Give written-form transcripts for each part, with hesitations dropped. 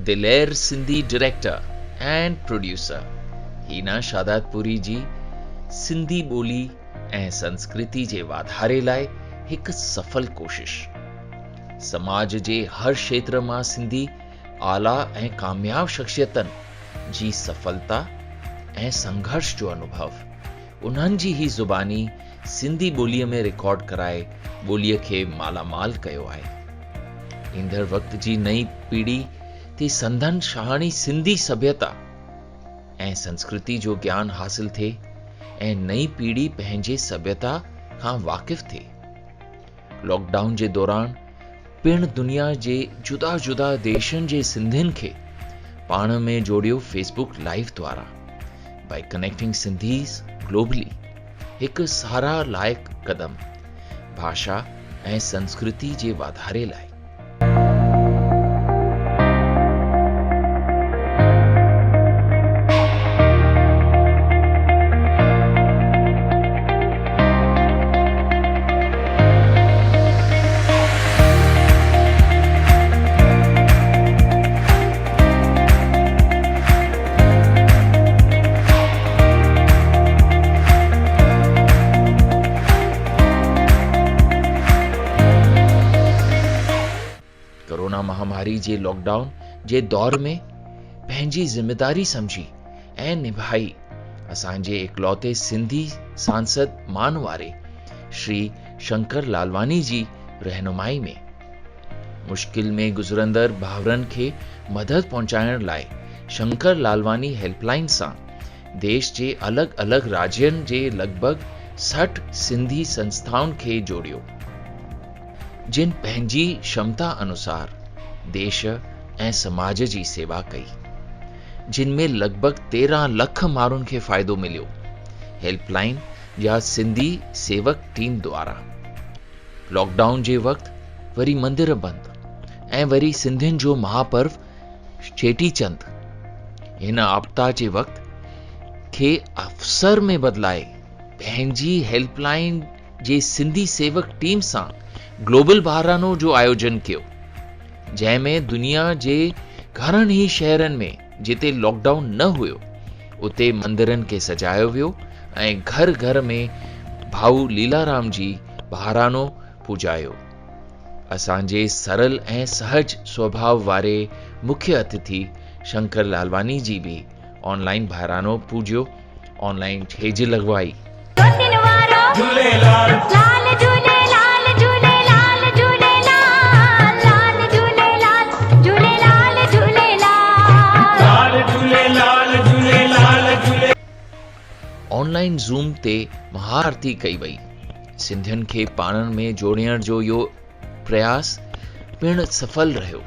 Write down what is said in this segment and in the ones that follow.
Daler Sindhi director and producer Hina Shahdadpuri جي سنڌي ٻولي ۽ سنسڪرتي جي واڌاري لاء هڪ سڦل ڪوشش. سماج جي هر کيتر مان سنڌي اعليٰ ۽ ڪامياب شخصيتن جي سڦلتا ۽ سنگهرش جو انوڀو انهن جي ئي زباني سنڌي ٻوليء ۾ رڪارڊ ڪرائي ٻوليء کي مالا مال ڪيو آهي. ايندڙ وقت جي نئين پيڙهي تي سندن شاهاڻي سنڌي سڀيتا ۽ سنسڪرتي جو گيان حاصل ٿئي ۽ نئين پيڙهي پنهنجي سڀيتا کان واقف ٿئي. لاڪ ڊائون جي دوران پڻ دنيا جي جدا جدا ديشن جي سنڌين کي پاڻ ۾ جوڙيو فيس بڪ لائيو دوارا بائي ڪنيڪٽنگ سنڌيز گلوبلي هڪ ساراهه لائق قدم ڀاشا ۽ سنسڪرتي جي واڌاري لاء. ڪورونا مهاماري جي لاڪ ڊائون جي دور ۾ پنهنجي ذميداري سمجهي ۽ نڀائي اسان جي اڪلوتي سنڌي سانسد مان واري شري شنڪر لالواني جي رهنمائي ۾ مشڪل ۾ گذرندڙ ڀائرن کي مدد پهچائڻ لاء شنڪر لالواني هيلپ لائين سان ديش جي الڳ الڳ راجين جي لڳ ڀڳ 60 سنڌي سنسٿائن کي جوڙيو، جن پنهنجي ڪشمتا انوسار ديش ۽ سماج جي سيوا ڪئي، جن ۾ لڳ ڀڳ 13 لک ماڻهن کي فائدو مليو، هيلپ لائين يا سنڌي سيوڪ ٽيم دوارا. لاڪ ڊائون جي وقت وري مندر بند ۽ وري سنڌين جو مهاپرو چيٽي چند هن آپدا جي وقت کي اوسر ۾ بدلائي پنهنجي هيلپ لائين جي سنڌي سيوڪ ٽيم سان گلوبل بهرانو جو آيوجن ڪيو، جنهن ۾ دنيا جي گهڻن ئي شهرن ۾ جتي لاڪ ڊائون نه هيو اتي مندرن کي سجايو ويو ۽ گهر گهر ۾ ڀائو ليلارام جي بهرانو پوڄايو. اسان جي سرل ۽ سهج سوڀاء واري مکيه اتٿي شنڪر لالواني جي به آن لائين بهرانو پوڄيو، آن لائين ڇيڄ لڳوائي. آن لائين زوم تي مهاآرتي ڪئي وئي. سنڌين کي پاڻ ۾ جوڙڻ جو اهو پرياس پڻ سڦل رهيو.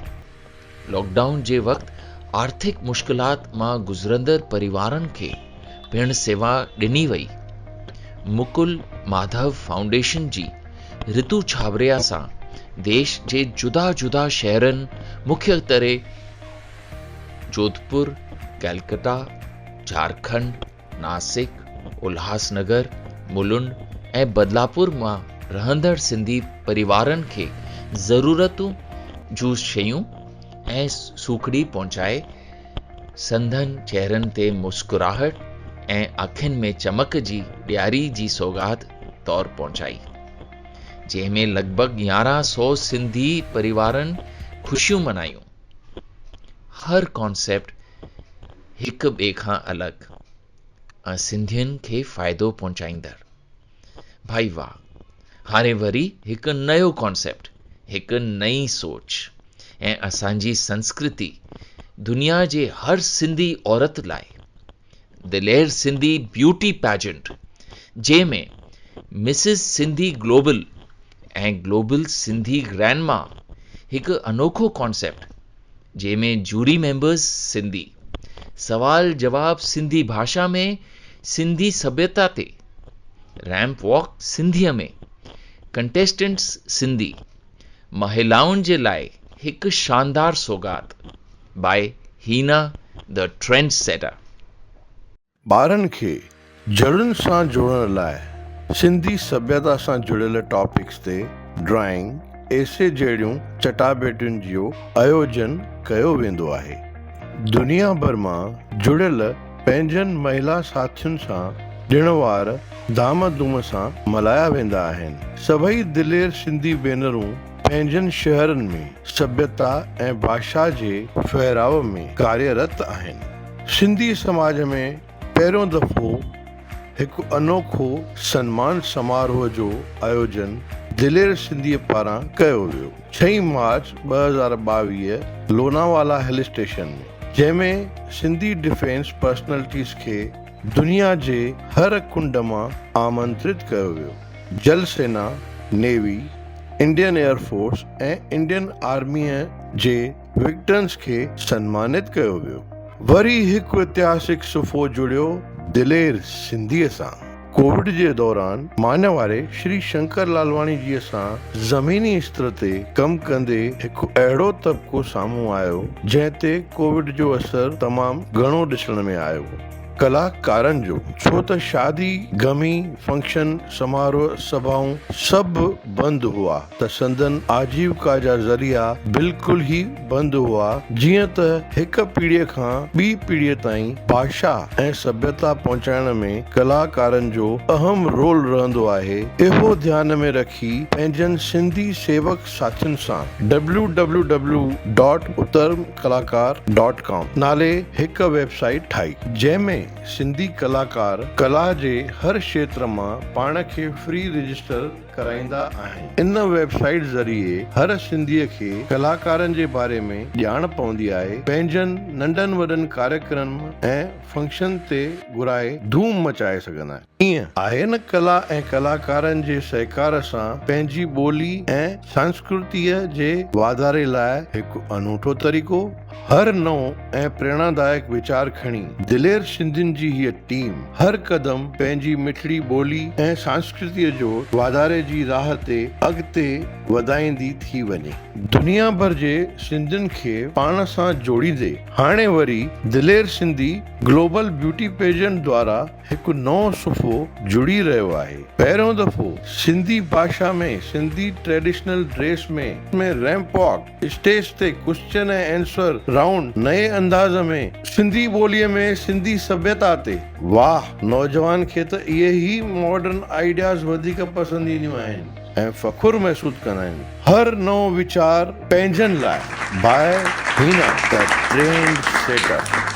لاڪ ڊائون جي وقت آرٿڪ مشڪلات مان گذرندڙ پريوارن کي پڻ سيوا ڏني وئي. مڪل ماڌو فائونڊيشن جي رتو ڇاٻريا سان ديش جي جدا جدا شهرن مکيه طرح جوڌپور، ڪلڪتا، جھارکنڊ، ناسڪ، الهاس نگر، ملنڊ ۽ بدلاپور مان رهندڙ سنڌي پريوارن کي ضرورتون جون شيون ۽ سوکڙي پهچائي سندن چهرن تي مسڪراهٽ ۽ اکين ۾ چمڪ جي ڏياري جي سوغات طور پهچائي، جنهن ۾ لڳ ڀڳ 1100 سنڌي پريوارن خوشيون منايون. هر ڪانسيپٽ هڪ ٻئي کان الڳ ۽ سنڌين کي فائدو پهچائيندڙ. ڀائي واهه! هاڻي وري هڪ نيو ڪانسيپٽ، هڪ نئين سوچ ۽ اسان جي سنسڪرتي دنيا جي هر سنڌي عورت لاء دلير سنڌي بيوٽي پيجنٽ جنهن ۾ Mrs Sindhi global ۽ global Sindhi grandma هڪ انوکو ڪانسيپٽ جنهن ۾ جوري ميمبرز سنڌي سوال جواب سنڌي ڀاشا ۾ سنڌي سڀيتا تي ريمپ واڪ سنڌيء ۾ ڪنٽيسٽنٽس سنڌي مهلائن جي لاء هڪ شاندار سوغات by Hina the trend setter. ٻارن کي جڙن سان جوڙڻ لاء سنڌي سڀيتا سان جڙيل ٽاپڪس تي ڊرائنگ، ايسي جهڙيون چٽاڀيٽين جو آيوجن ڪيو ويندو آهي. دنيا ڀر مان جڙيل پنهنجن مهلا ساٿين سان ڏڻ وار ڌام ڌوم سان ملهايا ويندا آهن. سڀئي دلير سنڌي ڀينرون پنهنجن شهرن ۾ سڀيتا ۽ ڀاشا جي ڦهراء ۾ ڪاريرت آهن. سنڌي سماج ۾ پهريون دفعو هڪ انوکو سنمان سماروهه جو آيوجن دلير سنڌيء پاران ڪيو ويو ڇهين مارچ 2022 لوناوالا هل اسٽيشن ۾ جنهن ۾ سنڌي ڊفينس پرسنلٽيز کي دنيا جي هر ڪنڊ مان آمنترت ڪيو ويو. جل سينا، navy, Indian air force ۽ Indian آرميء جي وڪٽرنس کي سنمانت ڪيو ويو. وري هڪ اتهاسڪ صفحو جڙيو دلير سنڌيء سان. ڪووڊ جي دوران مانيواري شري شنڪر لالواڻي جيء سان زميني استر تي ڪم ڪندي هڪ اهڙو طبقو سامهون آيو جنهن تي ڪووڊ جو اثر تمام گهڻو ڏسڻ ۾ آيو. ڪلاڪارن جو، ڇو ته شادي، غمي، فنڪشن، سماروهه، سڀائون سڀ بند هئا ته سندن آجيوڪا جا ذريعا بلڪل ئي بند هئا، جيئن ته هڪ پيڙهيء کان ٻي پيڙهيء تائين ڀاشا ۽ سڀيتا پهچائڻ ۾ ڪلاڪارن جو اهم رول رهندو آهي، اهو ڌيان ۾ رکي پنهنجن سنڌي سيوڪ ساٿين سان W W W dot Uttam Kalakar dot com نالي هڪ ويب سائيٽ ٺاهي، جنهن ۾ سنڌي ڪلاڪار ڪلا جي هر کيتر مان پاڻ کي فري رجسٽر ڪرائيندا آهن. ان ويب سائيٽ ذريعي هر سنڌيء کي ڪلاڪارن جي باري ۾ ڄاڻ پوندي آهي، پنهنجن ننڍن وڏن ڪاريڪرم ۽ فنڪشن تي گهرائي ڌوم مچائي سگهندا آهن. ائين آهي نه ڪلا ۽ ڪلاڪارن جي سهڪار سان پنهنجي ٻولي ۽ سنسڪرتيء جي واڌاري لاء هڪ انوٺو طريقو. هر نئون ۽ پريرڻادائڪ ويچار کڻي دلير سنڌين جي هيء ٽيم هر قدم پنهنجي مٺڙي ٻولي ۽ سنسڪرتيء جو واڌاري جي راهه تي اڳتي وڌائيندي ٿي وڃي. دنيا ڀر جي سنڌين کي پاڻ سان جوڙيندي هاڻي وري Daler Sindhi global beauty pageant دوارا هڪ نئون صفحو جڙي رهيو آهي. پهريون دفعو سنڌي ڀاشا ۾ Sindhi traditional dress ۾ ۾ ramp walk, stage تي ڪوئسچن ۽ اينسر رائونڊ نئين انداز ۾ سنڌي ٻوليء ۾ سنڌي سڀيتا تي. واھ نوجوان کي ته اهي ئي ماڊرن آئيڊياز وڌيڪ پسند اينديون آهن ۽ فخر محسوس ڪندا آهن. هر نئون ويچار پنهنجن لاء باء هينا ته ٽرينڊ سيٽر.